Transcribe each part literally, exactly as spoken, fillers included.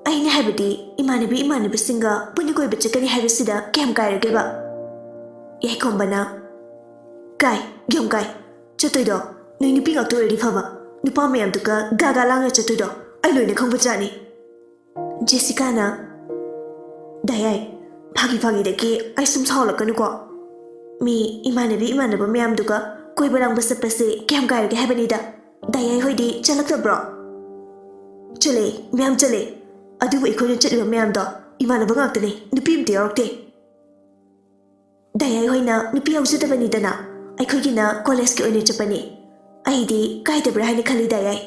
ꯑꯩꯅ ꯍꯥꯏꯕꯗꯤ, ꯏꯃꯥꯟꯅꯕꯤ ꯏꯃꯥꯟꯅꯕꯁꯤꯡꯒ ꯄꯨꯟꯅ ꯀꯣꯏꯕ ꯆꯠꯀꯅꯤ ꯍꯥꯏꯕꯁꯤꯗ ꯀꯌꯥꯝ ꯀꯥꯏꯔꯒꯦꯕ? ꯌꯥꯏꯈꯣꯝꯕꯅ, ꯀꯥꯏ, ꯌꯥꯝ ꯀꯥꯏ꯫ ꯆꯠꯇꯣꯏꯗꯣ ꯅꯣꯏ ꯅꯨꯄꯤ ꯉꯥꯛꯇ ꯑꯣꯏꯔꯗꯤ ꯐꯕ, ꯅꯨꯄꯥ ꯃꯌꯥꯝꯗꯨꯒ ꯒꯥ ꯒꯥ ꯂꯥꯡꯅ ꯆꯠꯇꯣꯏꯗꯣ ꯑꯩ ꯂꯣꯏꯅ ꯈꯪꯕ ꯖꯥꯠꯅꯤ꯫ ꯖꯦꯁꯤꯀꯥꯅ, ꯗꯥ ꯌꯥꯏ, ꯐꯥꯒꯤ ꯐꯥꯒꯤꯗꯒꯤ ꯑꯩ ꯁꯨꯝ ꯁꯥꯎꯍꯜꯂꯛꯀꯅꯨꯀꯣ꯫ ꯃꯤ ꯏꯃꯥꯟꯅꯕꯤ ꯏꯃꯥꯟꯅꯕ ꯃꯌꯥꯝꯗꯨꯒ ꯀꯣꯏꯕ ꯂꯥꯡꯕ ꯆꯠꯄꯁꯦ ꯀꯌꯥꯝ ꯀꯥꯏꯔꯒꯦ ꯍꯥꯏꯕꯅꯤꯗ꯫ ꯗꯥ ꯌꯥꯏ ꯍꯣꯏꯗꯤ ꯆꯠꯂꯛꯇꯕ꯭ꯔꯣ? ꯆꯠꯂꯦ, ꯃꯌꯥꯝ ꯆꯠꯂꯦ꯫ ꯑꯗꯨꯕꯨ ꯑꯩꯈꯣꯏꯅ ꯆꯠꯂꯤꯕ ꯃꯌꯥꯝꯗꯣ ꯏꯃꯥꯟꯅꯕ ꯉꯥꯛꯇꯅꯦ, ꯅꯨꯄꯤ ꯑꯝꯇ ꯌꯥꯎꯔꯛꯇꯦ꯫ ꯗꯥ ꯌꯥꯏ ꯍꯣꯏꯅ ꯅꯨꯄꯤ ꯌꯥꯎꯖꯗꯕꯅꯤꯗꯅ, ꯑꯩꯈꯣꯏꯒꯤꯅ ꯀꯣꯂꯦꯖꯀꯤ ꯑꯣꯏꯅ ꯆꯠꯄꯅꯤ꯫ ꯑꯩꯗꯤ ꯀꯥꯏꯗꯕ꯭ꯔꯥ ꯍꯥꯏꯅ ꯈꯜꯂꯤ ꯗꯥ ꯌꯥꯏ꯫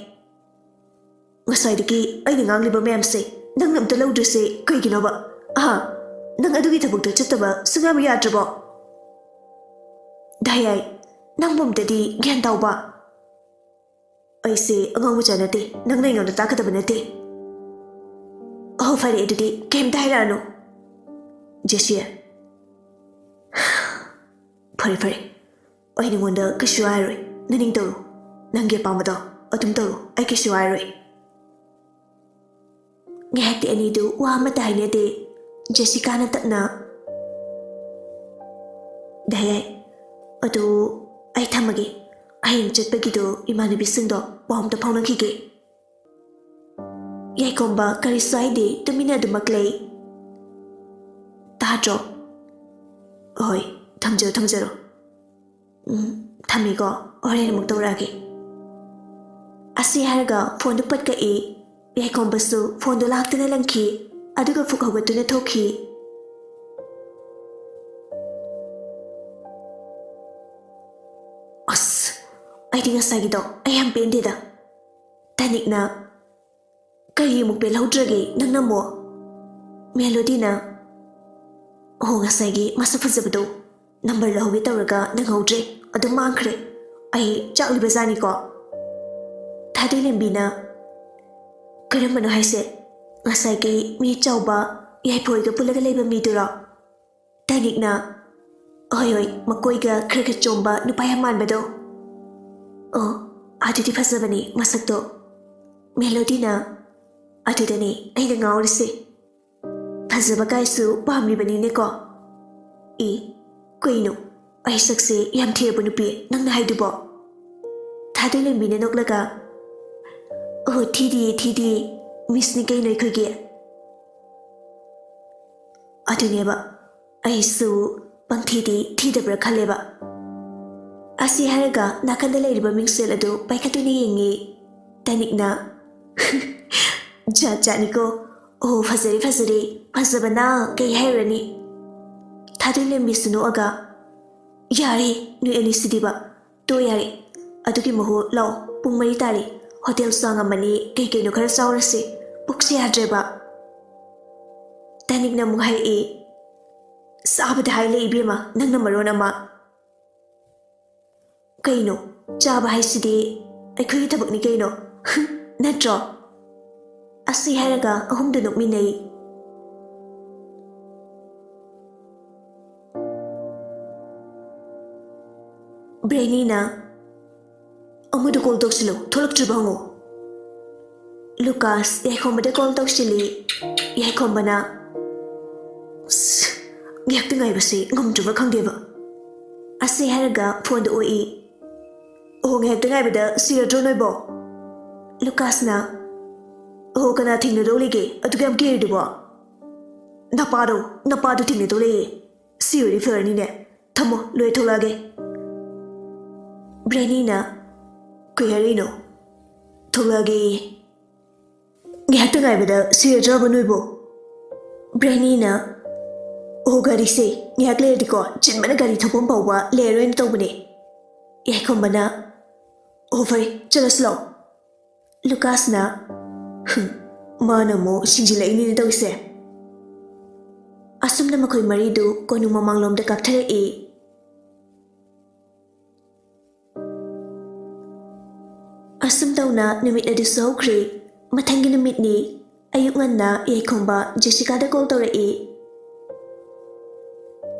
ꯉꯁꯥꯏꯗꯒꯤ ꯑꯩꯅ ꯉꯥꯡꯂꯤꯕ ꯃꯌꯥꯝꯁꯦ ꯅꯪꯅ ꯑꯝꯇ ꯂꯧꯗ꯭ꯔꯤꯁꯦ ꯀꯩꯒꯤꯅꯣꯕ? ꯑꯍꯥ, ꯅꯪ ꯑꯗꯨꯒꯤ ꯊꯕꯛꯇꯣ ꯆꯠꯇꯕ ꯁꯨꯡꯌꯥꯕ ꯌꯥꯗ꯭ꯔꯕꯣ? ꯗꯥ ꯌꯥꯏ, ꯅꯪꯕꯨ ꯑꯝꯇꯗꯤ ꯒ꯭ꯌꯥꯟ ꯇꯥꯎꯕ꯫ ꯑꯩꯁꯦ ꯑꯉꯥꯡ ꯃꯆꯥ ꯅꯠꯇꯦ, ꯅꯪꯅ ꯑꯩꯉꯣꯟꯗ ꯇꯥꯛꯀꯗꯕ ꯅꯠꯇꯦ꯫ ꯑꯍꯣ, ꯐꯔꯦ, ꯑꯗꯨꯗꯤ ꯀꯩꯝꯇ ꯍꯥꯏꯔꯛꯑꯅꯨ꯫ ꯖꯦꯁꯤ, ꯐꯔꯦ, ꯐꯔꯦ, ꯑꯩ ꯅꯉꯣꯟꯗ ꯀꯩꯁꯨ ꯍꯥꯏꯔꯣꯏ꯫ ꯅꯅꯤꯡ ꯇꯧꯔꯣ, ꯅꯪꯒꯤ ꯑꯄꯥꯝꯕꯗꯣ ꯑꯗꯨꯝ ꯇꯧꯔꯣ, ꯑꯩ ꯀꯩꯁꯨ ꯍꯥꯏꯔꯣꯏ꯫ ꯉꯥꯏꯍꯥꯛꯇꯤ ꯑꯅꯤꯗꯨ ꯋꯥ ꯑꯃꯠꯇ ꯍꯥꯏꯅꯗꯦ꯫ ꯖꯦꯁꯤꯀꯥꯅ ꯇꯞꯅ, ꯗꯥ ꯌꯥꯏ, ꯑꯗꯨ ꯑꯩ ꯊꯝꯃꯒꯦ꯫ ꯍꯌꯦꯡ ꯆꯠꯄꯒꯤꯗꯣ ꯏꯃꯥꯟꯅꯕꯤꯁꯤꯡꯗꯣ ꯄꯥꯎ ꯑꯝꯇ ꯐꯥꯎꯅꯈꯤꯒꯦ꯫ ꯌꯥꯏꯈꯣꯝꯕ ꯀꯔꯤꯁꯨ ꯍꯥꯏꯗꯦ, ꯇꯨꯃꯤꯟꯅ ꯑꯗꯨꯃꯛ ꯂꯩ꯫ ꯇꯥꯗ꯭ꯔꯣ? ꯍꯣꯏ, ꯊꯝꯖꯔꯣ, ꯊꯝꯖꯔꯣ꯫ ꯎꯝ, ꯊꯝꯃꯦꯀꯣ, ꯍꯣꯔꯦꯟ ꯑꯃꯨꯛ ꯇꯧꯔꯛꯑꯒꯦ꯫ ꯑꯁꯤ ꯍꯥꯏꯔꯒ ꯐꯣꯟꯗꯨ ꯄꯠ ꯀꯛꯏ꯫ ꯌꯥꯏꯈꯣꯝꯕꯁꯨ ꯐꯣꯟꯗꯨ ꯂꯥꯛꯇꯨꯅ ꯂꯪꯈꯤ, ꯑꯗꯨꯒ ꯐꯨꯛ ꯍꯧꯒꯠꯇꯨꯅ ꯊꯣꯛꯈꯤ꯫ ꯑꯁ, ꯑꯩꯗꯤ ꯉꯁꯥꯏꯒꯤꯗꯣ ꯑꯩ ꯌꯥꯝ ꯄꯦꯟꯗꯦꯗ꯫ ꯇꯥꯅꯤꯛꯅ, ꯀꯔꯤ ꯑꯃꯨꯛ ꯄꯦꯜꯍꯧꯗ꯭ꯔꯒꯦ ꯅꯪꯅ ꯑꯃꯨꯛ? ꯃꯦꯂꯣꯗꯤꯅ, ꯑꯣ, ꯉꯁꯥꯏꯒꯤ ꯃꯁꯛ ꯐꯖꯕꯗꯣ ꯅꯝꯕꯔ ꯂꯧꯍꯧꯒꯦ ꯇꯧꯔꯒ ꯅꯪꯍꯧꯗ꯭ꯔꯦ, ꯑꯗꯨꯝ ꯃꯥꯡꯈ꯭ꯔꯦ꯫ ꯑꯩ ꯆꯥꯛꯂꯤꯕ ꯖꯥꯠꯅꯤꯀꯣ꯫ ꯊꯥꯗꯣꯏꯂꯦꯝꯕꯤꯅ, ꯀꯔꯝꯕꯅꯣ ꯍꯥꯏꯁꯦ? ꯉꯁꯥꯏꯒꯤ ꯃꯤ ꯆꯥꯎꯕ ꯌꯥꯏꯐꯣꯏꯒ ꯄꯨꯜꯂꯒ ꯂꯩꯕ ꯃꯤꯗꯨꯔꯣ? ꯇꯥꯅꯤꯛꯅ, ꯍꯣꯏ, ꯍꯣꯏ, ꯃꯀꯣꯏꯒ ꯈꯔ ꯈꯔ ꯆꯣꯝꯕ ꯅꯨꯄꯥ ꯌꯥꯝ ꯃꯥꯟꯕꯗꯣ꯫ ꯑꯣ, ꯑꯗꯨꯗꯤ ꯐꯖꯕꯅꯤ ꯃꯁꯛꯇꯣ꯫ ꯃꯦꯂꯣꯗꯤꯅ, ꯑꯗꯨꯗꯅꯦ ꯑꯩꯅ ꯉꯥꯎꯔꯤꯁꯦ꯫ ꯐꯖꯕ ꯀꯥꯏꯁꯨ ꯄꯥꯝꯂꯤꯕꯅꯤꯅꯦꯀꯣ꯫ ꯏ, ꯀꯩꯅꯣ? ꯑꯩ ꯁꯛꯁꯦ ꯌꯥꯝ ꯊꯤꯔꯕ ꯅꯨꯄꯤ ꯅꯪꯅ ꯍꯥꯏꯗꯨꯕꯣ? ꯊꯥꯗꯣꯏꯂꯦꯝꯕꯤꯅ ꯅꯣꯛꯂꯒ, "ꯑꯣ, ꯊꯤꯗꯤꯌꯦ, ꯊꯤꯗꯤꯌꯦ꯫ ꯃꯤꯁꯅꯤ ꯀꯩꯅꯣ ꯑꯩꯈꯣꯏꯒꯤ꯫" ꯑꯗꯨꯅꯦꯕ, ꯑꯩꯁꯨ ꯄꯪꯊꯤꯗꯤ ꯊꯤꯗꯕ꯭ꯔꯥ ꯈꯜꯂꯦꯕ꯫ ꯑꯁꯤ ꯍꯥꯏꯔꯒ ꯅꯥꯀꯟꯗ ꯂꯩꯔꯤꯕ ꯃꯤꯡꯁꯦꯜ ꯑꯗꯨ ꯄꯥꯏꯈꯠꯇꯨꯅ ꯌꯦꯡꯉꯤ꯫ ꯇꯥꯅꯤꯛꯅ, "ꯖꯥꯠ ꯖꯥꯠꯅꯤꯀꯣ꯫ ꯑꯣ, ꯐꯖꯔꯦ, ꯐꯖꯔꯦ꯫ ꯐꯖꯕꯅ ꯀꯩ ꯍꯥꯏꯔꯨꯔꯅꯤ?" ꯊꯥꯗꯣꯏꯂꯦꯝꯕꯤꯁꯨ ꯅꯣꯛꯑꯒ, "ꯌꯥꯔꯦ, ꯅꯣꯏ ꯑꯅꯤꯁꯤꯗꯤꯕ꯫ ꯇꯣ ꯌꯥꯔꯦ꯫ ꯑꯗꯨꯒꯤ ꯃꯍꯨꯠ ꯂꯥꯛꯑꯣ, ꯄꯨꯡ ꯃꯔꯤ ꯇꯥꯔꯦ꯫ ꯍꯣꯇꯦꯜ ꯆꯥꯡ ꯑꯃꯅꯤ, ꯀꯩ ꯀꯩꯅꯣ ꯈꯔ ꯆꯥꯎꯔꯁꯤ꯫ ꯄꯨꯛꯁꯦ ꯌꯥꯗ꯭ꯔꯦꯕ꯫" ꯇꯥꯅꯤꯛꯅ ꯑꯃꯨꯛ ꯍꯥꯏꯔꯛꯏ, "ꯆꯥꯕꯗ ꯍꯥꯏ ꯂꯩ ꯏꯕꯦꯝꯃ, ꯅꯪꯅ ꯃꯔꯣꯟ ꯑꯃ꯫" "ꯀꯩꯅꯣ? ꯆꯥꯕ ꯍꯥꯏꯁꯤꯗꯤ ꯑꯩꯈꯣꯏꯒꯤ ꯊꯕꯛꯅꯤ ꯀꯩꯅꯣ꯫ ꯅꯠꯇ꯭ꯔꯣ?" ꯑꯁꯤ ꯍꯥꯏꯔꯒ ꯑꯍꯨꯝꯗꯨ ꯅꯣꯛꯃꯤꯟꯅꯩ꯫ ꯕ꯭ꯔꯦꯅꯤꯅ, "ꯑꯃꯗꯨ ꯀꯣꯜ ꯇꯧꯁꯤꯜꯂꯨ, ꯊꯣꯛꯂꯛꯇ꯭ꯔꯤꯕ ꯍꯪꯉꯨ꯫" ꯂꯨꯀꯥꯁ ꯌꯥꯏꯈꯣꯝꯕꯗ ꯀꯣꯜ ꯇꯧꯁꯤꯜꯂꯤ꯫ ꯌꯥꯏꯈꯣꯝꯕꯅ, "ꯑꯁ, ꯉꯥꯏꯍꯥꯛꯇ ꯉꯥꯏꯕꯁꯦ ꯉꯝꯗ꯭ꯔꯕ꯭ꯔꯥ ꯈꯪꯗꯦꯕ꯫" ꯑꯁꯤ ꯍꯥꯏꯔꯒ ꯐꯣꯟꯗ ꯑꯣꯛꯏ꯫ "ꯑꯣ, ꯉꯥꯏꯍꯥꯛꯇ ꯉꯥꯏꯕꯗ ꯁꯤꯔꯗ꯭ꯔꯣ ꯅꯣꯏꯕꯣ?" ꯂꯨꯀꯥꯁꯅ, "ꯑꯣ, ꯀꯅꯥ ꯊꯦꯡꯅꯗꯧ ꯂꯩꯒꯦ? ꯑꯗꯨꯛ ꯌꯥꯝ ꯀꯤꯔꯤꯗꯨꯕꯣ?" "ꯅꯄꯥꯗꯣ, ꯅꯄꯥꯗꯣ ꯊꯦꯡꯅꯗꯧ ꯂꯩꯌꯦ꯫ ꯁꯤ ꯑꯣꯏꯔꯗꯤ ꯐꯔꯅꯤꯅꯦ꯫ ꯊꯝꯃꯣ, ꯂꯣꯏ ꯊꯣꯛꯂꯛꯑꯒꯦ꯫" ꯕ꯭ꯔꯦꯅꯤꯅ, "ꯀꯩ ꯍꯥꯏꯔꯛꯏꯅꯣ?" "ꯊꯣꯛꯂꯛꯑꯒꯦꯌꯦ꯫" "ꯉꯥꯏꯍꯥꯛꯇ ꯉꯥꯏꯕꯗ ꯁꯤꯔꯗ꯭ꯔꯕ ꯅꯣꯏꯕꯣ?" ꯕ꯭ꯔꯦꯅꯤꯅ, "ꯑꯣ, ꯒꯥꯔꯤꯁꯦ ꯉꯥꯏꯍꯥꯛ ꯂꯩꯔꯗꯤꯀꯣ, ꯆꯤꯟꯕꯅ ꯒꯥꯔꯤ ꯊꯧꯐꯝ ꯐꯥꯎꯕ ꯂꯩꯔꯔꯣꯏꯅ ꯇꯧꯕꯅꯦ꯫" ꯌꯥꯏꯈꯣꯝꯕꯅ, "ꯑꯣ, ꯐꯔꯦ, ꯆꯠꯂꯁꯤ ꯂꯥꯛꯑꯣ꯫" ꯂꯨꯀꯥꯁꯅ, "ꯍꯨꯝ, ꯃꯥꯅ ꯑꯃꯨꯛ ꯁꯤꯡꯖꯤꯜꯂꯛꯏꯅꯤꯅꯦ ꯇꯧꯔꯤꯁꯦ꯫" ꯑꯁꯨꯝꯅ ꯃꯈꯣꯏ ꯃꯔꯤꯗꯨ ꯀꯣꯅꯨꯡ ꯃꯃꯥꯡꯂꯣꯝꯗ ꯀꯥꯞꯊꯔꯛꯏ꯫ ꯑꯁꯨꯝ ꯇꯧꯅ ꯅꯨꯃꯤꯠ ꯑꯗꯨꯁꯨ ꯍꯧꯈ꯭ꯔꯦ꯫ ꯃꯊꯪꯒꯤ ꯅꯨꯃꯤꯠꯅꯤ꯫ ꯑꯌꯨꯛ ꯉꯟꯅ ꯌꯥꯏꯈꯣꯝꯕ ꯖꯦꯁꯤꯀꯥꯗ ꯀꯣꯜ ꯇꯧꯔꯛꯏ꯫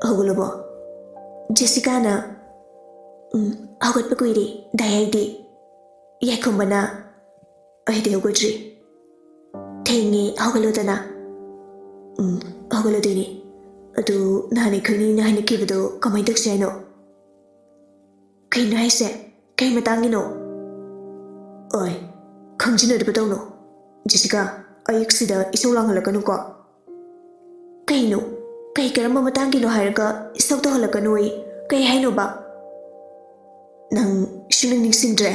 "ꯍꯧꯒꯠꯂꯕꯣ?" ꯖꯦꯁꯤꯀꯥꯅ, "ꯎꯝ, ꯍꯧꯒꯠꯄ ꯀꯨꯏꯔꯦ, ꯗꯥꯏ ꯍꯥꯏꯗꯤ?" ꯌꯥꯏꯈꯣꯝꯕꯅ, "ꯑꯩꯗꯤ ꯍꯧꯒꯠꯇ꯭ꯔꯤ꯫" ꯊꯦꯡꯉꯦ, ꯍꯧꯒꯠꯂꯣꯗꯅ꯫ ꯎꯝ, ꯍꯧꯒꯠꯂꯗꯣꯏꯅꯦ꯫ ꯑꯗꯨ ꯅꯍꯥꯟ ꯑꯩꯈꯣꯏꯅꯤꯅ ꯍꯥꯏꯅꯈꯤꯕꯗꯣ ꯀꯃꯥꯏꯅ ꯇꯧꯁꯤ ꯍꯥꯏꯅꯣ? ꯀꯩꯅꯣ ꯍꯥꯏꯁꯦ? ꯀꯩ ꯃꯇꯥꯡꯒꯤꯅꯣ? ꯑꯣꯏ, ꯈꯪꯖꯤꯟꯅꯗꯕ ꯇꯧꯅꯣ꯫ ꯖꯦꯁꯤꯀꯥ, ꯑꯌꯨꯛꯁꯤꯗ ꯏꯁꯧ ꯂꯥꯡꯍꯜꯂꯛꯀꯅꯨꯀꯣ꯫ ꯀꯩꯅꯣ? ꯀꯩ ꯀꯔꯝꯕ ꯃꯇꯥꯡꯒꯤꯅꯣ ꯍꯥꯏꯔꯒ ꯏꯁꯧ ꯇꯧꯍꯜꯂꯛꯀꯅꯣꯌꯦ? ꯀꯩ ꯍꯥꯏꯅꯣꯕ? ꯅꯪ ꯁꯨꯡꯅꯤꯡ ꯅꯤꯡꯁꯤꯡꯗ꯭ꯔꯦ?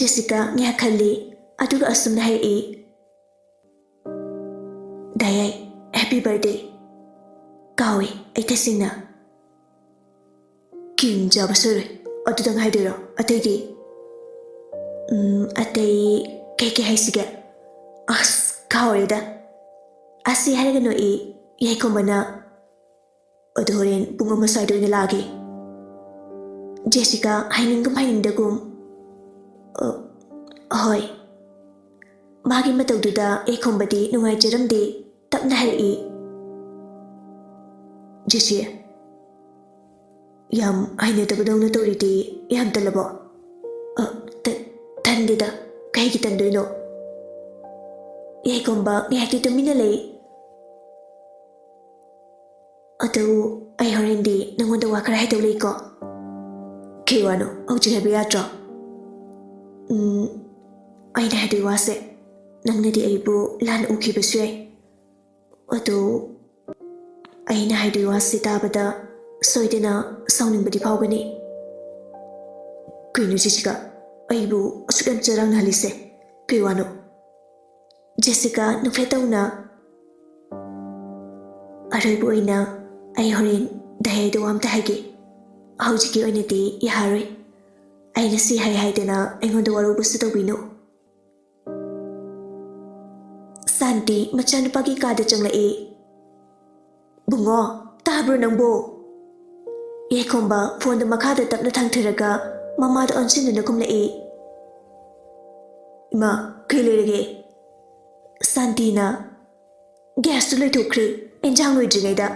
ꯖꯦꯁꯤꯀꯥ ꯉꯥꯏꯍꯥꯛ ꯈꯜꯂꯤ, ꯑꯗꯨꯒ ꯑꯁꯨꯝꯅ ꯍꯥꯏꯔꯛꯏ, ꯗꯥꯏ, ꯍꯦꯄꯤ ꯕꯔꯊꯗꯦ꯫ ꯀꯥꯎꯏ ꯑꯩ ꯇꯁꯦꯡꯅ꯫ ꯀꯤꯝ ꯆꯥꯕ ꯁꯣꯏꯔꯣꯏ, ꯑꯗꯨꯗꯪ ꯍꯥꯏꯗꯣꯏꯔꯣ? ꯑꯇꯩꯗꯤ? ꯎꯝ, ꯑꯇꯩ ꯀꯩꯀꯩ ꯍꯥꯏꯁꯤꯒꯦ? ꯑꯁ, ꯀꯥꯎꯔꯦꯗ꯫ ꯑꯁꯤ ꯍꯥꯏꯔꯒ ꯅꯣꯛꯏ ꯌꯥꯏꯈꯣꯝꯕꯅ꯫ ꯑꯗꯨ ꯍꯣꯔꯦꯟ ꯄꯨꯡ ꯑꯃ ꯁ꯭ꯋꯥꯏꯗ ꯑꯣꯏꯅ ꯂꯥꯛꯑꯒꯦ꯫ ꯖꯦꯁꯤꯀꯥ ꯍꯥꯏꯅꯤꯡꯒꯨꯝ ꯍꯥꯏꯅꯤꯡꯗꯒꯨꯝ, "ꯑ, ꯍꯣꯏ꯫" ꯃꯥꯒꯤ ꯃꯇꯧꯗꯨꯗ ꯌꯥꯏꯈꯣꯝꯕꯗꯤ ꯅꯨꯡꯉꯥꯏꯖꯔꯝꯗꯦ꯫ ꯇꯞꯅ ꯍꯥꯏꯔꯛꯏ, "ꯖꯦꯁꯤ, ꯌꯥꯝ ꯍꯩꯅꯗꯕꯗꯧꯅ ꯇꯧꯔꯤꯗꯤ ꯌꯥꯝ ꯇꯜꯂꯕꯣ?" "ꯑ, ꯇ-, ꯇꯟꯗꯦꯗ꯫ ꯀꯩꯒꯤ ꯇꯟꯗꯣꯏꯅꯣ?" ꯌꯥꯏꯈꯣꯝꯕ ꯉꯥꯏꯍꯥꯛꯇꯤ ꯇꯨꯃꯤꯟꯅ ꯂꯩ꯫ "ꯑꯗꯨ ꯑꯩ ꯍꯣꯔꯦꯟꯗꯤ ꯅꯪꯉꯣꯟꯗ ꯋꯥ ꯈꯔ ꯍꯥꯏꯗꯧ ꯂꯩꯀꯣ꯫" "ꯀꯩ ꯋꯥꯅꯣ? ꯍꯧꯖꯤꯛ ꯍꯥꯏꯕ ꯌꯥꯗ꯭ꯔꯣ?" "ꯎꯝ, ꯑꯩꯅ ꯍꯥꯏꯗꯣꯏ ꯋꯥꯁꯦ ꯅꯪꯅꯗꯤ ꯑꯩꯕꯨ ꯂꯥꯟꯅ ꯎꯈꯤꯕꯁꯨ ꯌꯥꯏ꯫ ꯑꯗꯨ ꯑꯩꯅ ꯍꯥꯏꯗꯣꯏ ꯋꯥꯁꯤ ꯇꯥꯕꯗ ꯁꯣꯏꯗꯅ ꯁꯥꯎꯅꯤꯡꯕꯗꯤ ꯐꯥꯎꯒꯅꯤ꯫" "ꯀꯩꯅꯣ ꯖꯦꯁꯤꯀꯥ, ꯑꯩꯕꯨ ꯑꯁꯨꯛ ꯌꯥꯝ ꯆꯔꯥꯡꯅꯍꯜꯂꯤꯁꯦ? ꯀꯩ ꯋꯥꯅꯣ?" ꯖꯦꯁꯤꯀꯥ ꯅꯣꯛꯐꯦꯠ ꯇꯧꯅ, "ꯑꯔꯣꯏꯕ ꯑꯣꯏꯅ ꯑꯩ ꯍꯣꯔꯦꯟ ꯗꯥꯏꯗ ꯋꯥ ꯑꯝꯇ ꯍꯥꯏꯒꯦ꯫ ꯍꯧꯖꯤꯛꯀꯤ ꯑꯣꯏꯅꯗꯤ ꯌꯥꯔꯣꯏ꯫ ꯑꯩꯅ ꯁꯤ ꯍꯥꯏ ꯍꯥꯏꯗꯅ ꯑꯩꯉꯣꯟꯗ ꯋꯥꯔꯧꯕꯁꯨ ꯇꯧꯕꯤꯅꯨ꯫" ꯁꯥꯟꯇꯤ ꯃꯆꯥꯅꯨꯄꯥꯒꯤ ꯀꯥꯗ ꯆꯪꯂꯛꯏ꯫ "ꯕꯨꯡꯉꯣ, ꯇꯥꯕ꯭ꯔꯣ ꯅꯪꯕꯣ?" ꯌꯥꯏꯈꯣꯝꯕ ꯐꯣꯟꯗꯨ ꯃꯈꯥꯗ ꯇꯞꯅ ꯊꯥꯡꯊꯔꯒ ꯃꯃꯥꯗ ꯑꯣꯟꯁꯤꯟꯗꯨꯅ ꯈꯨꯝꯂꯛꯏ꯫ "ꯏꯃꯥ, ꯀꯩ ꯂꯩꯔꯒꯦ?" ꯁꯥꯟꯇꯤꯅ, "ꯒ꯭ꯌꯥꯁꯇꯨ ꯂꯣꯏꯊꯣꯛꯈ꯭ꯔꯦ꯫ ꯑꯦꯟꯖꯥꯡ ꯂꯣꯏꯗ꯭ꯔꯤꯉꯩꯗ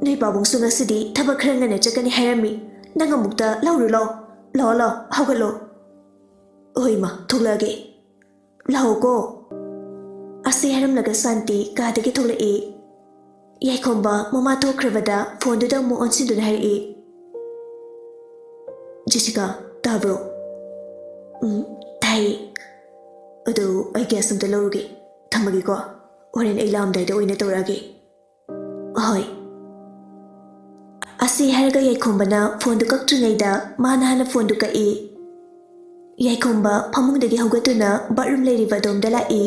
ꯅꯣꯏ ꯄꯥꯕꯨꯡꯁꯨ ꯉꯁꯤꯗꯤ ꯊꯕꯛ ꯈꯔ ꯉꯟꯅ ꯆꯠꯀꯅꯤ ꯍꯥꯏꯔꯝꯃꯤ꯫ ꯅꯪ ꯑꯃꯨꯛꯇ ꯂꯧꯔꯨ ꯂꯥꯎ꯫ ꯂꯥꯛꯑꯣ, ꯂꯥꯛꯑꯣ, ꯍꯧꯒꯠꯂꯣ꯫" "ꯍꯣꯏ ꯏꯃꯥ, ꯊꯣꯛꯂꯛꯑꯒꯦ꯫ ꯂꯥꯛꯑꯣꯀꯣ꯫" ꯑꯁꯤ ꯍꯥꯏꯔꯝꯂꯒ ꯁꯥꯟꯇꯤ ꯀꯥꯗꯒꯤ ꯊꯣꯛꯂꯛꯏ꯫ ꯌꯥꯏꯈꯣꯝꯕ ꯃꯃꯥ ꯊꯣꯛꯈ꯭ꯔꯕꯗ ꯐꯣꯟꯗꯨꯗ ꯑꯃꯨꯛ ꯑꯣꯟꯁꯤꯟꯗꯨꯅ ꯍꯥꯏꯔꯛꯏ, "ꯖꯦꯁꯤꯀꯥ, ꯇꯥꯕ꯭ꯔꯣ?" "ꯎꯝ, ꯇꯥꯏꯌꯦ꯫ ꯑꯗꯨ ꯑꯩ ꯒ꯭ꯌꯥꯁ ꯑꯝꯇ ꯂꯧꯔꯨꯒꯦ꯫ ꯊꯝꯃꯒꯦꯀꯣ꯫ ꯍꯣꯔꯦꯟ ꯑꯩ ꯂꯥꯛꯑꯝꯗꯥꯏꯗ ꯑꯣꯏꯅ ꯇꯧꯔꯛꯑꯒꯦ꯫" "ꯍꯣꯏ꯫" ꯑꯁꯤ ꯍꯥꯏꯔꯒ ꯌꯥꯏꯈꯣꯝꯕꯅ ꯐꯣꯟꯗꯨ ꯀꯛꯇ꯭ꯔꯤꯉꯩꯗ ꯃꯥꯅ ꯍꯥꯟꯅ ꯐꯣꯟꯗꯨ ꯀꯛꯏ꯫ ꯌꯥꯏꯈꯣꯝꯕ ꯐꯃꯨꯡꯗꯒꯤ ꯍꯧꯒꯠꯇꯨꯅ ꯕꯥꯠꯔꯨꯝ ꯂꯩꯔꯤꯕ ꯑꯗꯣꯝꯗ ꯂꯥꯛꯏ꯫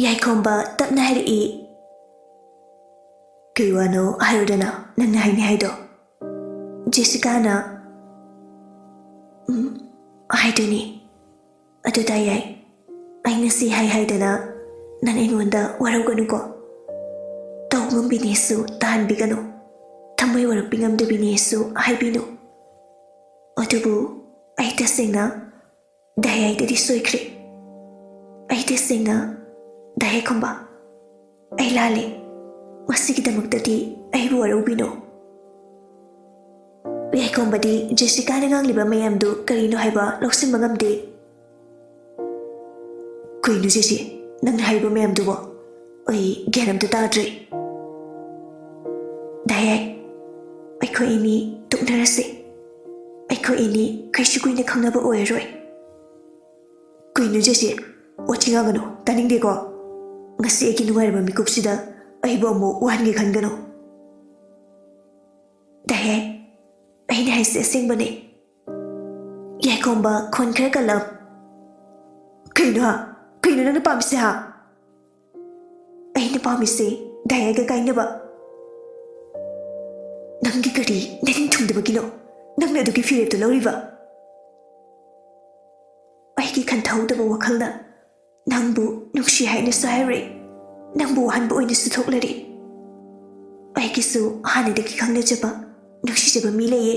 ꯌꯥꯏꯈꯣꯝꯕ ꯇꯞꯅ ꯍꯥꯏꯔꯛꯏ, "ꯀꯩ ꯋꯥꯅꯣ ꯍꯥꯏꯔꯨꯗꯅ, ꯅꯪꯅ ꯍꯥꯏꯅꯤ ꯍꯥꯏꯗꯣ?" ꯖꯦꯁꯤꯀꯥꯅ, "ꯎꯝ, ꯍꯥꯏꯗꯣꯏꯅꯤ꯫ ꯑꯗꯨ ꯇꯥꯏ ꯌꯥꯏ, ꯑꯩꯅ ꯁꯤ ꯍꯥꯏ ꯍꯥꯏꯗꯅ ꯅꯪ ꯑꯩꯉꯣꯟꯗ ꯋꯥꯔꯧꯒꯅꯨꯀꯣ꯫ ꯇꯧ ꯉꯝꯕꯤꯅꯦꯁꯨ ꯇꯥꯍꯟꯕꯤꯒꯅꯨ, ꯊꯃꯣꯏ ꯋꯥꯔꯛꯄꯤ ꯉꯝꯗꯕꯤꯅꯦꯁꯨ ꯍꯥꯏꯕꯤꯅꯨ꯫ ꯑꯗꯨꯕꯨ ꯑꯩ ꯇꯁꯦꯡꯅ ꯗꯥ ꯌꯥꯏꯗꯗꯤ ꯁꯣꯏꯈ꯭ꯔꯦ꯫ ꯑꯩ ꯇꯁꯦꯡꯅ ꯗꯥ ꯌꯥꯏꯈꯣꯝꯕ, ꯑꯩ ꯂꯥꯜꯂꯦ꯫ ꯃꯁꯤꯒꯤꯗꯃꯛꯇꯗꯤ ꯑꯩꯕꯨ ꯋꯥꯔꯧꯕꯤꯅꯨ꯫" ꯌꯥꯏꯈꯣꯝꯕꯗꯤ ꯖꯦꯁꯤꯀꯥꯅ ꯉꯥꯡꯂꯤꯕ ꯃꯌꯥꯝꯗꯨ ꯀꯔꯤꯅꯣ ꯍꯥꯏꯕ ꯂꯧꯁꯤꯟꯕ ꯉꯝꯗꯦ꯫ "ꯀꯩꯅꯣ ꯖꯦꯁꯤ, ꯅꯪꯅ ꯍꯥꯏꯔꯤꯕ ꯃꯌꯥꯝꯗꯨꯕꯣ? ꯑꯩ ꯒ꯭ꯌꯥꯟ ꯑꯝꯇ ꯇꯥꯗ꯭ꯔꯦ꯫" "ꯗꯥ ꯌꯥꯏ, ꯑꯩꯈꯣꯏ ꯑꯅꯤ ꯇꯣꯛꯅꯔꯁꯦ꯫ ꯑꯩꯈꯣꯏ ꯑꯅꯤ ꯀꯩꯁꯨ ꯀꯨꯏꯅ ꯈꯪꯅꯕ ꯑꯣꯏꯔꯔꯣꯏ꯫" "ꯀꯩꯅꯣ ꯖꯦꯁꯤ, ꯋꯥꯊꯤ ꯉꯥꯡꯒꯅꯨ, ꯇꯥꯅꯤꯡꯗꯦꯀꯣ꯫ ꯉꯁꯤ ꯑꯩꯒꯤ ꯅꯨꯡꯉꯥꯏꯔꯕ ꯃꯤꯀꯨꯞꯁꯤꯗ ꯑꯩꯕꯨ ꯑꯃꯨꯛ ꯋꯥꯍꯟꯒꯦ ꯈꯟꯒꯅꯨ꯫" "ꯗꯥ ꯌꯥꯏ, ꯑꯩꯅ ꯍꯥꯏꯁꯦ ꯑꯁꯦꯡꯕꯅꯦ꯫" ꯌꯥꯏꯈꯣꯝꯕ ꯈꯣꯟ ꯈꯔ ꯀꯜꯂꯞ, "ꯀꯩꯅꯣ ꯍꯥ? ꯀꯩꯅꯣ ꯅꯪꯅ ꯄꯥꯝꯃꯤꯁꯦ ꯍꯥ?" "ꯑꯩꯅ ꯄꯥꯝꯃꯤꯁꯦ ꯗꯥ ꯌꯥꯏꯒ ꯀꯥꯏꯅꯕ꯫ ꯅꯪꯒꯤ ꯀꯔꯤ ꯅꯤꯡ ꯊꯨꯡꯗꯕꯒꯤꯅꯣ ꯅꯪꯅ ꯑꯗꯨꯒꯤ ꯐꯤꯔꯦꯞꯇꯣ ꯂꯧꯔꯤꯕ?" ꯑꯩꯒꯤ ꯈꯟꯊꯍꯧꯗꯕ ꯋꯥꯈꯜꯅ ꯅꯪꯕꯨ ꯅꯨꯡꯁꯤ ꯍꯥꯏꯅꯁꯨ ꯍꯥꯏꯔꯨꯔꯦ, ꯅꯪꯕꯨ ꯋꯥꯍꯟꯕ ꯑꯣꯏꯅꯁꯨ ꯊꯣꯛꯂꯔꯦ꯫ ꯑꯩꯒꯤꯁꯨ ꯍꯥꯟꯅꯗꯒꯤ ꯈꯪꯅꯖꯕ, ꯅꯨꯡꯁꯤꯖꯕ ꯃꯤ ꯂꯩꯌꯦ꯫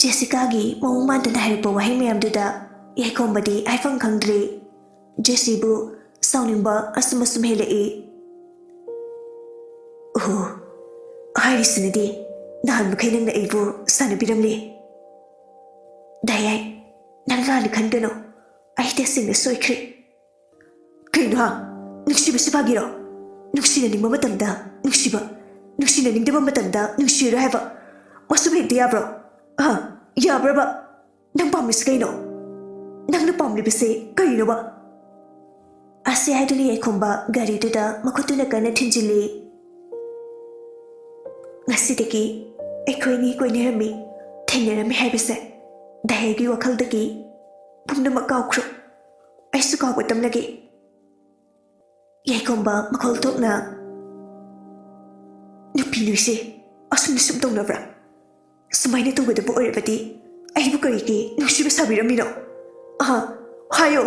ꯖꯦꯁꯤꯀꯥꯒꯤ ꯃꯑꯣꯡ ꯃꯥꯟꯗꯅ ꯍꯥꯏꯔꯛꯄ ꯋꯥꯍꯩ ꯃꯌꯥꯝꯗꯨꯗ ꯌꯥꯏꯈꯣꯝꯕꯗꯤ ꯍꯥꯏꯐꯝ ꯈꯪꯗ꯭ꯔꯦ꯫ ꯖꯦꯁꯤꯕꯨ ꯁꯥꯎꯅꯤꯡꯕ ꯑꯁꯨꯝ ꯑꯁꯨꯝ ꯍꯦꯜꯂꯛꯏ꯫ "ꯑꯣꯍꯣ, ꯍꯥꯏꯔꯤꯁꯤꯅꯗꯤ ꯅꯍꯥꯟ ꯃꯈꯩ ꯅꯪꯅ ꯑꯩꯕꯨ ꯁꯥꯟꯅꯕꯤꯔꯝꯂꯦ꯫" "ꯗꯥ ꯌꯥꯏ, ꯅꯪ ꯂꯥꯟꯅ ꯈꯟꯒꯅꯨ꯫ ꯑꯩ ꯇꯁꯦꯡꯅ ꯁꯣꯏꯈ꯭ꯔꯦ꯫ ꯀꯩꯅꯣ ꯍꯥ? ꯅꯨꯡꯁꯤꯕꯁꯤ ꯐꯥꯒꯤꯔꯣ? ꯅꯨꯡꯁꯤꯅꯅꯤꯡꯕ ꯃꯇꯝꯗ ꯅꯨꯡꯁꯤꯕ, ꯅꯨꯡꯁꯤꯅꯅꯤꯡꯗꯕ ꯃꯇꯝꯗ ꯅꯨꯡꯁꯤꯔꯣꯏ ꯍꯥꯏꯕ ꯃꯁꯨꯝ ꯍꯦꯛꯇ ꯌꯥꯕ꯭ꯔꯣ? ꯑ, ꯌꯥꯕ꯭ꯔꯕ? ꯅꯪ ꯄꯥꯝꯃꯤꯁꯤ ꯀꯩꯅꯣ? ꯅꯪꯅ ꯄꯥꯝꯂꯤꯕꯁꯦ ꯀꯔꯤꯅꯣꯕ? ꯑꯁꯤ ꯍꯥꯏꯗꯨꯅ ꯌꯥꯏꯈꯣꯝꯕ ꯒꯥꯔꯤꯗꯨꯗ ꯃꯈꯨꯠꯇꯨꯅ ꯀꯟꯅ ꯊꯤꯟꯖꯤꯜꯂꯤ꯫ ꯉꯁꯤꯗꯒꯤ ꯑꯩꯈꯣꯏꯅꯤ ꯀꯣꯏꯅꯔꯝꯃꯤ, ꯊꯦꯡꯅꯔꯝꯃꯤ ꯍꯥꯏꯕꯁꯦ ꯗꯥꯏꯌꯥꯒꯤ ꯋꯥꯈꯜꯗꯒꯤ ꯄꯨꯝꯅꯃꯛ ꯀꯥꯎꯈ꯭ꯔꯣ꯫ ꯑꯩꯁꯨ ꯀꯥꯎꯕ ꯇꯝꯂꯒꯦ꯫ ꯌꯥꯏꯈꯣꯝꯕ ꯃꯈꯣꯜ ꯊꯣꯛꯅ, "ꯅꯨꯄꯤ ꯅꯣꯏꯁꯦ ꯑꯁꯨꯝꯅ ꯁꯨꯝ ꯇꯧꯅꯕ꯭ꯔꯥ? ꯁꯨꯃꯥꯏꯅ ꯇꯧꯒꯗꯕ ꯑꯣꯏꯔꯕꯗꯤ ꯑꯩꯕꯨ ꯀꯔꯤꯒꯤ ꯅꯨꯡꯁꯤꯕ ꯁꯥꯕꯤꯔꯝꯃꯤꯅꯣ? ꯑꯍ, ꯍꯥꯏꯌꯣ!"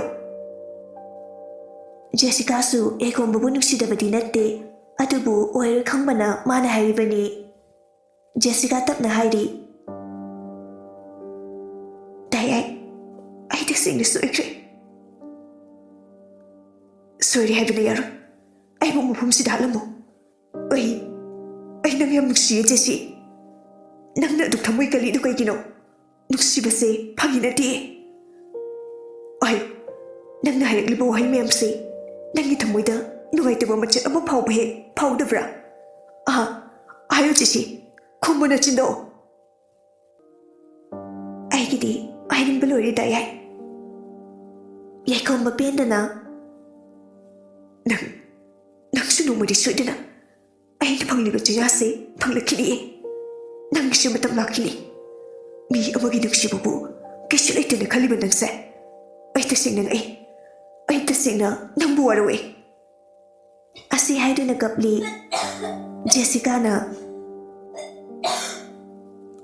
ꯖꯦꯁꯤꯀꯥꯁꯨ ꯌꯥꯏꯈꯣꯝꯕꯕꯨ ꯅꯨꯡꯁꯤꯗꯕꯗꯤ ꯅꯠꯇꯦ, ꯑꯗꯨꯕꯨ ꯑꯣꯏꯔꯣꯏ ꯈꯪꯕꯅ ꯃꯥꯅ ꯍꯥꯏꯔꯤꯕꯅꯤ꯫ ꯖꯦꯁꯤꯀꯥ ꯇꯞꯅ ꯍꯥꯏꯔꯤ, "ꯗꯥꯏ, ꯑꯩ, ꯑꯩ ꯇꯁꯦꯡꯅ ꯁꯣꯏꯈ꯭ꯔꯦ꯫ ꯁꯣꯏꯔꯦ ꯍꯥꯏꯕꯅ ꯌꯥꯔꯣꯏ꯫ ꯑꯩꯕꯨ ꯃꯐꯝꯁꯤꯗ ꯍꯥꯠꯂꯝꯃꯣ꯫ ꯑꯩ, ꯑꯩ ꯅꯪ ꯌꯥꯝ ꯅꯨꯡꯁꯤꯌꯦ, ꯖꯦꯁꯤ꯫ ꯅꯪꯅ ꯑꯗꯨꯛ ꯊꯃꯣꯏ ꯀꯜꯂꯤꯗꯨ ꯀꯩꯒꯤꯅꯣ? ꯅꯨꯡꯁꯤꯕꯁꯦ ꯐꯥꯒꯤ ꯅꯠꯇꯦ꯫ ꯑꯩ, ꯅꯪꯅ ꯍꯥꯏꯔꯛꯂꯤꯕ ꯋꯥꯍꯩ ꯃꯌꯥꯝꯁꯦ ꯅꯪꯒꯤ ꯊꯃꯣꯏꯗ ꯅꯨꯡꯉꯥꯏꯇꯕ ꯃꯆꯦꯠ ꯑꯃ ꯐꯥꯎꯕ ꯍꯦꯛ ꯐꯥꯎꯗꯕ꯭ꯔꯥ? ꯑꯍ, ꯍꯥꯏꯌꯨ ꯖꯦꯁꯤ, ꯈꯨꯝꯃꯨ ꯅꯆꯤꯟꯗꯣ꯫" "ꯑꯩꯒꯤꯗꯤ ꯍꯥꯏꯅꯤꯡꯕ ꯂꯣꯏꯔꯦ ꯗꯥꯏ ꯌꯥꯏ꯫" ꯌꯥꯏꯈꯣꯝꯕ ꯄꯦꯟꯗꯅ, "ꯅꯪ, ꯅꯪꯁꯨ ꯅꯣꯡꯃꯗꯤ ꯁꯣꯏꯗꯅ ꯑꯩꯅ ꯐꯪꯂꯤꯕ ꯆꯩꯔꯥꯁꯦ ꯐꯪꯂꯛꯈꯤꯅꯤꯌꯦ꯫ ꯅꯪꯒꯤꯁꯨ ꯃꯇꯝ ꯂꯥꯛꯈꯤꯅꯤ꯫ ꯃꯤ ꯑꯃꯒꯤ ꯅꯨꯡꯁꯤꯕꯕꯨ ꯀꯩꯁꯨ ꯂꯩꯇꯅ ꯈꯜꯂꯤꯕ ꯅꯪꯁꯦ꯫ ꯑꯩ ꯇꯁꯦꯡꯅ ꯉꯛꯏ꯫ ꯑꯩ ꯇꯁꯦꯡꯅ ꯅꯪꯕꯨ ꯋꯥꯔꯧꯏ꯫" ꯑꯁꯤ ꯍꯥꯏꯗꯨꯅ ꯀꯞꯂꯤ꯫ ꯖꯦꯁꯤꯀꯥꯅ,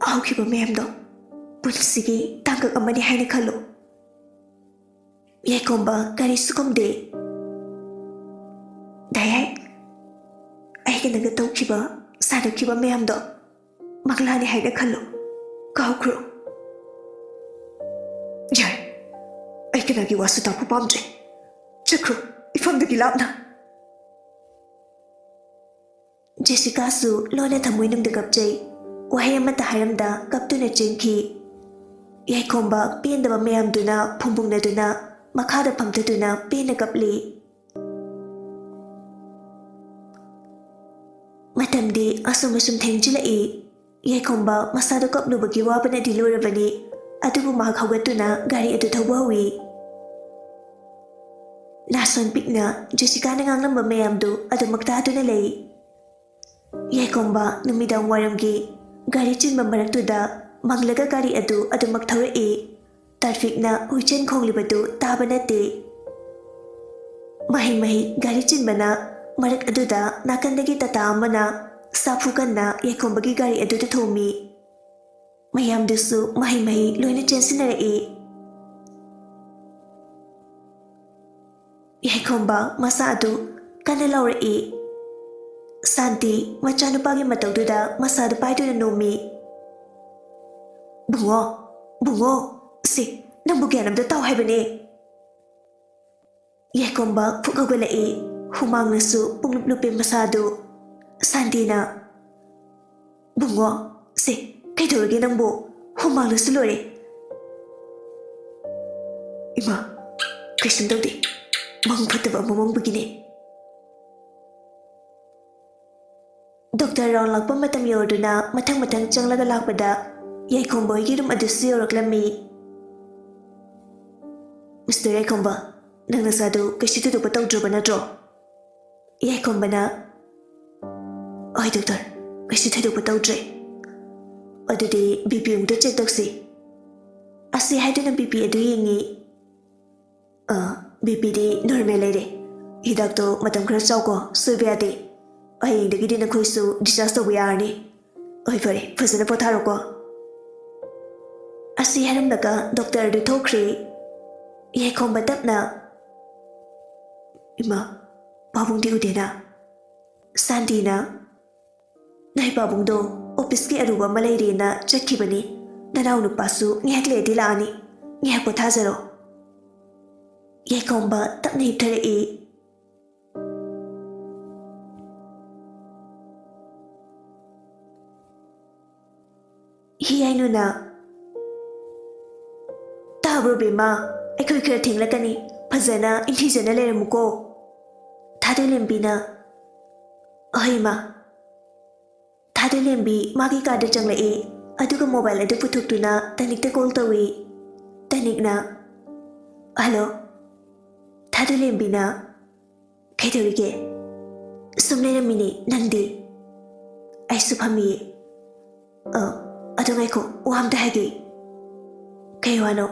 "ꯍꯧꯈꯤꯕ ꯃꯌꯥꯝꯗꯣ ꯄꯨꯟꯁꯤꯒꯤ ꯇꯥꯡꯀꯛ ꯑꯃꯅꯤ ꯍꯥꯏꯅ ꯈꯜꯂꯨ꯫" ꯌꯥꯏꯈꯣꯝꯕ ꯀꯔꯤꯁꯨ ꯈꯨꯝꯗꯦ꯫ "ꯗꯥꯏ ꯌꯥꯏ, ꯑꯩꯒ ꯅꯪꯒ ꯇꯧꯈꯤꯕ, ꯁꯥꯟꯅꯈꯤꯕ ꯃꯌꯥꯝꯗꯣ ꯃꯪꯂꯥꯅꯤ ꯍꯥꯏꯅ ꯈꯜꯂꯨ, ꯀꯥꯎꯈ꯭ꯔꯣ꯫" "ꯌꯥꯏ, ꯑꯩ ꯀꯅꯥꯒꯤ ꯋꯥꯁꯨ ꯇꯥꯕ ꯄꯥꯝꯗ꯭ꯔꯦ꯫ ꯆꯠꯈ꯭ꯔꯣ, ꯏꯐꯝꯗꯒꯤ ꯂꯥꯞꯅ꯫" ꯖꯦꯁꯤꯀꯥꯁꯨ ꯂꯣꯟꯅ ꯊꯃꯣꯏꯅꯨꯡꯗ ꯀꯞꯆꯩ꯫ ꯋꯥꯍꯩ ꯑꯃꯠꯇ ꯍꯥꯏꯔꯝꯗ ꯀꯞꯇꯨꯅ ꯆꯦꯟꯈꯤ꯫ ꯌꯥꯏꯈꯣꯝꯕ ꯄꯦꯟꯗꯕ ꯃꯌꯥꯝꯗꯨꯅ ꯐꯨꯝꯕꯨꯡꯅꯗꯨꯅ ꯃꯈꯥꯗ ꯐꯝꯊꯗꯨꯅ ꯄꯦꯟꯅ ꯀꯞꯂꯤ꯫ ꯃꯇꯝꯗꯤ ꯑꯁꯨꯝ ꯑꯁꯨꯝ ꯊꯦꯡꯖꯤꯜꯂꯛꯏ꯫ ꯌꯥꯏꯈꯣꯝꯕ ꯃꯁꯥꯗꯣ ꯀꯞꯂꯨꯕꯒꯤ ꯋꯥꯕꯅꯗꯤ ꯂꯣꯏꯔꯕꯅꯤ, ꯑꯗꯨꯕꯨ ꯃꯍꯥꯛ ꯍꯧꯒꯠꯇꯨꯅ ꯒꯥꯔꯤ ꯑꯗꯨ ꯊꯧꯕ ꯍꯧꯏ꯫ ꯅꯥꯁꯣꯟ ꯄꯤꯛꯅ ꯖꯦꯁꯤꯀꯥꯅ ꯉꯥꯡꯂꯝꯕ ꯃꯌꯥꯝꯗꯨ ꯑꯗꯨꯃꯛ ꯇꯥꯗꯨꯅ ꯂꯩ꯫ ꯌꯥꯏꯈꯣꯝꯕ ꯅꯨꯃꯤꯗꯥꯡ ꯋꯥꯏꯔꯝꯒꯤ ꯒꯥꯔꯤ ꯆꯤꯟꯕ ꯃꯔꯛꯇꯨꯗ ꯃꯪꯂꯒ ꯒꯥꯔꯤ ꯑꯗꯨ ꯑꯗꯨꯃꯛ ꯊꯧꯔꯛꯏ꯫ ꯇ꯭ꯔꯥꯐꯤꯛꯅ ꯍꯨꯏꯆꯦꯟ ꯈꯣꯡꯂꯤꯕꯗꯨ ꯇꯥꯕ ꯅꯠꯇꯦ꯫ ꯃꯍꯩ ꯃꯍꯩ ꯒꯥꯔꯤ ꯆꯤꯟꯕꯅ ꯃꯔꯛ ꯑꯗꯨꯗ ꯅꯥꯀꯟꯗꯒꯤ ꯇꯥꯇꯥ ꯑꯃꯅ ꯁꯥꯐꯨ ꯀꯟꯅ ꯌꯥꯏꯈꯣꯝꯕꯒꯤ ꯒꯥꯔꯤ ꯑꯗꯨꯗ ꯊꯣꯝꯃꯤ꯫ ꯃꯌꯥꯝꯗꯨꯁꯨ ꯃꯍꯩ ꯃꯍꯩ ꯂꯣꯏꯅ ꯆꯦꯟꯁꯤꯟꯅꯔꯛꯏ꯫ ꯌꯥꯏꯈꯣꯝꯕ ꯃꯁꯥ ꯑꯗꯨ ꯀꯟꯅ ꯂꯥꯎꯔꯛꯏ꯫ ꯁꯥꯟꯇꯤ ꯃꯆꯥꯅꯨꯄꯥꯒꯤ ꯃꯇꯧꯗꯨꯗ ꯃꯁꯥꯗꯨ ꯄꯥꯏꯗꯨꯅ ꯅꯣꯝꯃꯤ꯫ "ꯕꯨꯡꯉꯣ, ꯕꯨꯡꯉꯣ, ꯁꯦ, ꯅꯪꯕꯨ ꯒ꯭ꯌꯥꯟ ꯑꯝꯇ ꯇꯥꯎ ꯍꯥꯏꯕꯅꯦ!" ꯌꯥꯏꯈꯣꯝꯕ ꯐꯨꯛ ꯍꯧꯒꯠꯂꯛꯏ꯫ ꯍꯨꯃꯥꯡꯅꯁꯨ ꯄꯨꯡꯂꯨꯞ ꯂꯨꯞꯄꯦ ꯃꯁꯥꯗꯨ꯫ ꯁꯥꯟꯇꯤꯅ, "ꯕꯨꯡꯉꯣ, ꯁꯦ, ꯀꯩꯗꯧꯔꯒꯦ ꯅꯪꯕꯨ? ꯍꯨꯃꯥꯡꯅꯁꯨ ꯂꯣꯏꯔꯦ꯫" "ꯏꯃꯥ, ꯀꯩꯁꯨꯝ ꯇꯧꯗꯦ꯫ ꯃꯪ ꯐꯠꯇꯕ ꯑꯃ ꯃꯪꯕꯒꯤꯅꯦ꯫" ꯗꯣꯛꯇꯔ ꯔꯥꯎꯟ ꯂꯥꯛꯄ ꯃꯇꯝ ꯌꯧꯔꯗꯨꯅ ꯃꯊꯪ ꯃꯊꯪ ꯆꯪꯂꯒ ꯂꯥꯛꯄꯗ ꯌꯥꯏꯈꯣꯝꯕ ꯍꯣꯏꯒꯤ ꯔꯨꯝ ꯑꯗꯨꯁꯨ ꯌꯧꯔꯛꯂꯝꯃꯤ꯫ "ꯃꯤꯁꯇꯔ ꯌꯥꯏꯈꯣꯝꯕ, ꯅꯪ ꯅꯁꯥꯗꯨ ꯀꯩꯁꯨ ꯊꯣꯏꯗꯣꯛꯄ ꯇꯧꯗ꯭ꯔꯕ ꯅꯠꯇ꯭ꯔꯣ?" ꯌꯥꯏꯈꯣꯝꯕꯅ, "ꯍꯣꯏ ꯗꯣꯛꯇꯔ, ꯀꯩꯁꯨ ꯊꯣꯏꯗꯣꯛꯄ ꯇꯧꯗ꯭ꯔꯦ꯫" "ꯑꯗꯨꯗꯤ ꯕꯤ ꯄꯤ ꯑꯃꯨꯛꯇ ꯆꯦꯛ ꯇꯧꯁꯤ꯫" ꯑꯁꯤ ꯍꯥꯏꯗꯨꯅ ꯕꯤ ꯄꯤ ꯑꯗꯨ ꯌꯦꯡꯉꯤ꯫ "ꯑ, ꯕꯤ ꯄꯤꯗꯤ ꯅꯣꯔꯃꯦꯜ ꯂꯩꯔꯦ꯫ ꯍꯤꯗꯥꯛꯇꯣ ꯃꯇꯝ ꯈꯔ ꯆꯥꯎꯀꯣ, ꯁꯣꯏꯕ ꯌꯥꯗꯦ꯫ ꯍꯌꯦꯡꯗꯒꯤꯗꯤ ꯅꯈꯣꯏꯁꯨ ꯗꯤꯁꯆꯥꯔꯖ ꯇꯧꯕ ꯌꯥꯔꯅꯤ꯫ ꯍꯣꯏ, ꯐꯔꯦ, ꯐꯖꯅ ꯄꯣꯊꯥꯔꯣꯀꯣ꯫" ꯑꯁꯤ ꯍꯥꯏꯔꯝꯂꯒ ꯗꯣꯛꯇꯔ ꯑꯗꯨ ꯊꯣꯛꯈ꯭ꯔꯦ꯫ ꯌꯥꯏꯈꯣꯝꯕ ꯇꯞꯅ, "ꯏꯃꯥ, ꯄꯥꯕꯨꯡꯗꯤ ꯎꯗꯦꯅ?" ꯁꯥꯟꯇꯤꯅ, "ꯅꯣꯏ ꯄꯥꯕꯨꯡꯗꯣ ꯑꯣꯐꯤꯁꯀꯤ ꯑꯔꯨꯕ ꯑꯃ ꯂꯩꯔꯦꯅ ꯆꯠꯈꯤꯕꯅꯤ꯫ ꯅꯅꯥꯎ ꯅꯨꯄꯥꯁꯨ ꯉꯥꯏꯍꯥꯛ ꯂꯩꯔꯗꯤ ꯂꯥꯛꯑꯅꯤ꯫ ꯉꯥꯏꯍꯥꯛ ꯄꯣꯊꯥꯖꯔꯣ꯫" ꯌꯥꯏꯈꯣꯝꯕ ꯇꯞꯅ ꯍꯤꯞꯊꯔꯛꯏ꯫ ꯍꯤꯌꯥꯏꯅꯨꯅ, "ꯇꯥꯕ꯭ꯔꯣ ꯕꯦꯝꯃ? ꯑꯩꯈꯣꯏ ꯈꯔ ꯊꯦꯡꯂꯛꯀꯅꯤ, ꯐꯖꯅ ꯏꯪꯊꯤꯖꯅ ꯂꯩꯔꯝꯃꯨꯀꯣ꯫ ꯊꯥꯗꯣꯏꯂꯦꯝꯕꯤꯅ, "ꯑꯍꯣꯏ ꯏꯃꯥ"꯫ ꯊꯥꯗꯣꯏꯂꯦꯝꯕꯤ ꯃꯥꯒꯤ ꯀꯥꯗ ꯆꯪꯂꯛꯏ, ꯑꯗꯨꯒ ꯃꯣꯕꯥꯏꯜ ꯑꯗꯨ ꯄꯨꯊꯣꯛꯇꯨꯅ ꯇꯅꯤꯛꯇ ꯀꯣꯜ ꯇꯧꯏ꯫ ꯇꯅꯤꯛꯅ, "ꯍꯜꯂꯣ"꯫ ꯊꯥꯗꯣꯏꯂꯦꯝꯕꯤꯅ, "ꯀꯩꯗꯧꯔꯤꯒꯦ?" "ꯁꯨꯝ ꯂꯩꯔꯝꯃꯤꯅꯦ, ꯅꯪꯗꯤ?" "ꯑꯩꯁꯨ ꯐꯝꯃꯤꯌꯦ꯫ ꯑ, ꯑꯗꯨ ꯉꯥꯏꯈꯣ, ꯋꯥ ꯑꯝꯇ ꯍꯥꯏꯒꯦ"꯫ "ꯀꯩ ꯋꯥꯅꯣ?"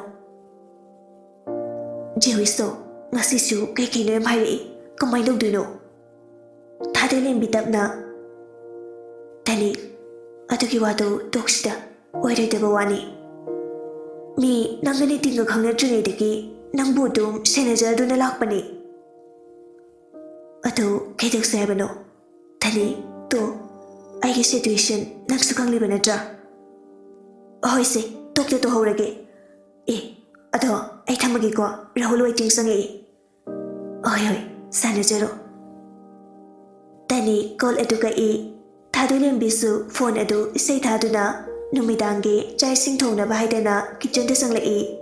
"ꯖꯦꯋꯤꯁꯇꯣ ꯉꯁꯤꯁꯨ ꯀꯩ ꯀꯩꯅꯣ ꯌꯥꯝ ꯍꯥꯏꯔꯛꯏ, ꯀꯃꯥꯏꯅ ꯇꯧꯗꯣꯏꯅꯣ?" ꯊꯥꯗꯣꯏꯂꯦꯝꯕꯤ ꯇꯞꯅ, "ꯇꯅꯤꯛ, ꯑꯗꯨꯒꯤ ꯋꯥꯗꯣ ꯇꯣꯛꯁꯤꯗ, ꯑꯣꯏꯔꯣꯏꯗꯕ ꯋꯥꯅꯤ꯫ ꯃꯤ ꯅꯪꯒ ꯅꯤꯇꯤꯟꯒ ꯈꯪꯅꯗ꯭ꯔꯤꯉꯩꯗꯒꯤ ꯅꯪꯕꯨ ꯑꯗꯨꯝ ꯁꯦꯟꯅꯖꯗꯨꯅ ꯂꯥꯛꯄꯅꯦ꯫ ꯑꯗꯨ ꯀꯩꯗꯧꯁꯦ ꯍꯥꯏꯕꯅꯣ? ꯇꯅꯤꯛ, ꯇꯣ, ꯑꯩꯒꯤ ꯁꯤꯆꯨꯋꯦꯁꯟ ꯅꯪꯁꯨ ꯈꯪꯂꯤꯕ ꯅꯠꯇ꯭ꯔꯥ? ꯑꯍꯣꯏꯁꯦ, ꯇꯣꯛꯇ ꯇꯣꯛꯍꯧꯔꯒꯦ꯫ ꯑꯦ, ꯑꯗꯣ ꯑꯩ ꯊꯝꯃꯒꯦꯀꯣ, ꯔꯥꯍꯨꯜ ꯋꯦꯇꯤꯡ ꯆꯪꯉꯛꯏ"꯫ "ꯍꯣꯏ ꯍꯣꯏ, ꯁꯥꯟꯅꯖꯔꯣ"꯫ ꯇꯅꯤꯛ ꯀꯣꯜ ꯑꯗꯨ ꯀꯛꯏ꯫ ꯊꯥꯗꯣꯏꯂꯦꯝꯕꯤꯁꯨ ꯐꯣꯟ ꯑꯗꯨ ꯏꯁꯩ ꯊꯥꯗꯨꯅ ꯅꯨꯃꯤꯗꯥꯡꯒꯤ ꯆꯥꯛ ꯏꯁꯤꯡ ꯊꯣꯡꯅꯕ ꯍꯥꯏꯗꯅ ꯀꯤꯠꯆꯟꯗ ꯆꯪꯂꯛꯏ꯫